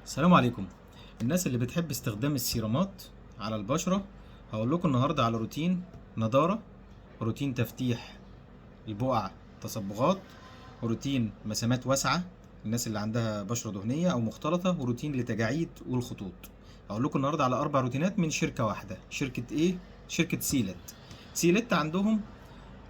السلام عليكم. الناس اللي بتحب استخدام السيرامات على البشرة، هقول لكم النهاردة على روتين نضارة، روتين تفتيح البقع تصبغات، روتين مسامات واسعة الناس اللي عندها بشرة دهنية أو مختلطة، وروتين لتجاعيد والخطوط. هقول لكم النهاردة على 4 روتينات من شركة واحدة. شركة إيه؟ شركة سيلت. سيلت عندهم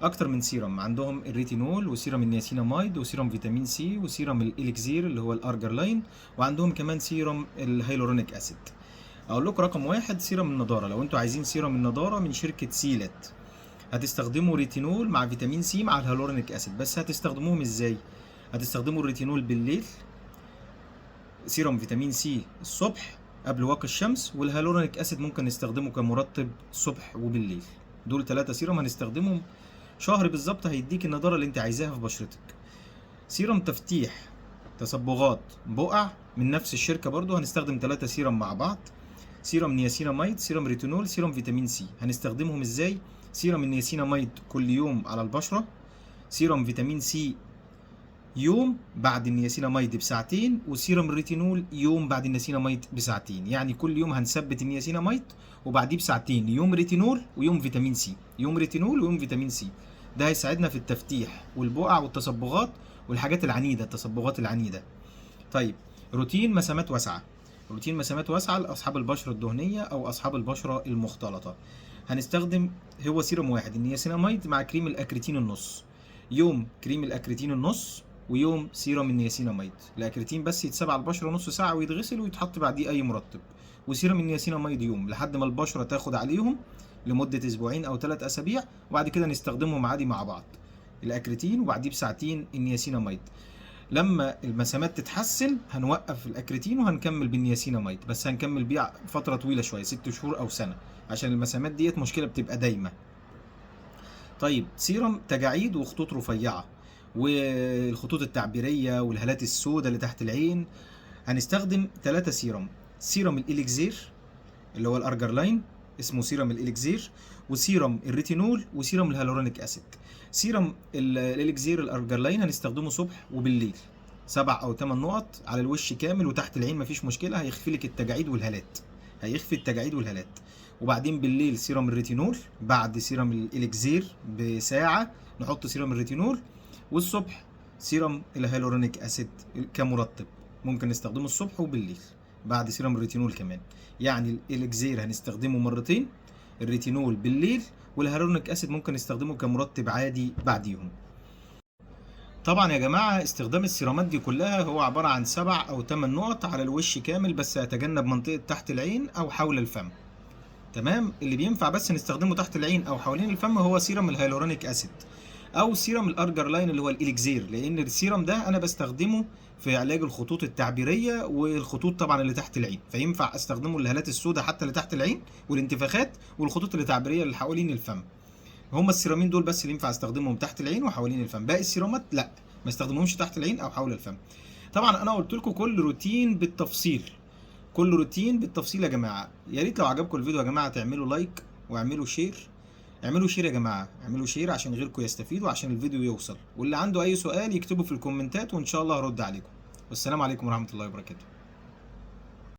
اكتر من سيرم، عندهم الريتينول وسيرم النياسيناميد وسيرم فيتامين سي وسيرم الاليكزير اللي هو الارجرلاين، وعندهم كمان سيرم ال hyaluronic acid. اقول لكم رقم 1 سيرم النضارة. لو انتوا عايزين سيرم النضارة من شركة سيلت هتستخدموا ريتينول مع فيتامين سي مع ال hyaluronic acid. بس هتستخدموهم ازاي؟ هتستخدموا الريتينول بالليل، سيرم فيتامين سي الصبح قبل واقي الشمس، وال hyaluronic acid ممكن نستخدمه كمرطب الصبح وبالليل. دول 3 سيرم هنستخدمهم شهر بالظبط، هيديك النضارة اللي انت عايزاها في بشرتك. سيرم تفتيح تصبغات بقع من نفس الشركة برضو، هنستخدم 3 سيرم مع بعض: سيرم نياسيناميد، سيرم ريتينول، سيرم فيتامين سي. هنستخدمهم ازاي؟ سيرم النياسيناميد كل يوم على البشرة، سيرم فيتامين سي يوم بعد النياسيناميد بساعتين، وسيرم الريتينول يوم بعد النياسيناميد بساعتين. يعني كل يوم هنثبت النياسيناميد وبعديه بساعتين يوم ريتينول ويوم فيتامين سي، يوم ريتينول ويوم فيتامين سي. ده هيساعدنا في التفتيح والبقع والتصبغات والحاجات العنيدة، التصبغات العنيدة. طيب روتين مسامات واسعة. روتين مسامات واسعة لأصحاب البشرة الدهنية أو أصحاب البشرة المختلطة. هنستخدم هو سيرم واحد، النياسيناميد مع كريم الأكريتين النص. يوم كريم الأكريتين النص ويوم سيرم النياسيناميد. الأكريتين بس يتساب على البشرة نص ساعة ويتغسل ويتحط بعديه أي مرطب، وسيرم النياسيناميد يوم لحد ما البشرة تاخد عليهم لمدة أسبوعين أو 3 أسابيع، وبعد كده نستخدمهم عادي مع بعض، الأكريتين وبعديه بساعتين النياسيناميد. لما المسامات تتحسن هنوقف الأكريتين وهنكمل بالنياسيناميد، بس هنكمل بيه فترة طويلة شوية، 6 شهور أو سنة، عشان المسامات ديت مشكلة بتبقى دايمة. طيب سيرم تجاعيد وخطوط رفيعة والخطوط التعبيرية والهالات السوداء اللي تحت العين، هنستخدم 3 سيرم. سيرم الإليكزير اللي هو الأرجرلاين اسمه سيرم الإليكزير، وسيرم الريتينول، وسيرم ال hyaluronic acid. سيرم الإليكزير الأرجرلاين هنستخدمه صبح وبالليل، 7 أو 8 نقط على الوش كامل وتحت العين مفيش مشكلة، هيخفي لك التجاعيد والهالات، هيخفي التجاعيد والهالات. وبعدين بالليل سيرم الريتينول بعد سيرم الإليكزير بساعة نحط سيرم الريتينول، والصبح سيرم ال hyaluronic acid كمرطب، ممكن نستخدمه الصبح وبالليل بعد سيرم الريتينول كمان. يعني الإليكزير هنستخدمه مرتين، الريتينول بالليل، وال hyaluronic acid ممكن نستخدمه كمرطب عادي بعديهم. طبعا يا جماعة استخدام السيرامات دي كلها هو عبارة عن 7 أو 8 نقط على الوش كامل، بس أتجنب منطقة تحت العين أو حول الفم. تمام؟ اللي بينفع بس نستخدمه تحت العين أو حوالين الفم هو سيرم ال hyaluronic acid أو سيرم الأرجرلاين اللي هو الإليكزير، لأن السيرم ده أنا بستخدمه في علاج الخطوط التعبيرية والخطوط طبعا اللي تحت العين، فينفع استخدمه للهالات السوداء حتى اللي تحت العين والانتفاخات والخطوط التعبيرية اللي حوالين الفم. هما السيرامين دول بس اللي ينفع استخدمهم تحت العين وحوالين الفم، باقي السيرامات لا ما استخدمهمش تحت العين او حول الفم. طبعا انا قلت لكم كل روتين بالتفصيل، كل روتين بالتفصيل يا جماعة. يا ريت لو عجبكم الفيديو يا جماعة تعملوا like واعملوا share، اعملوا share يا جماعة، اعملوا share عشان غيركم يستفيد وعشان الفيديو يوصل. واللي عنده اي سؤال يكتبه في الكومنتات وان شاء الله هرد عليكم. والسلام عليكم ورحمة الله وبركاته.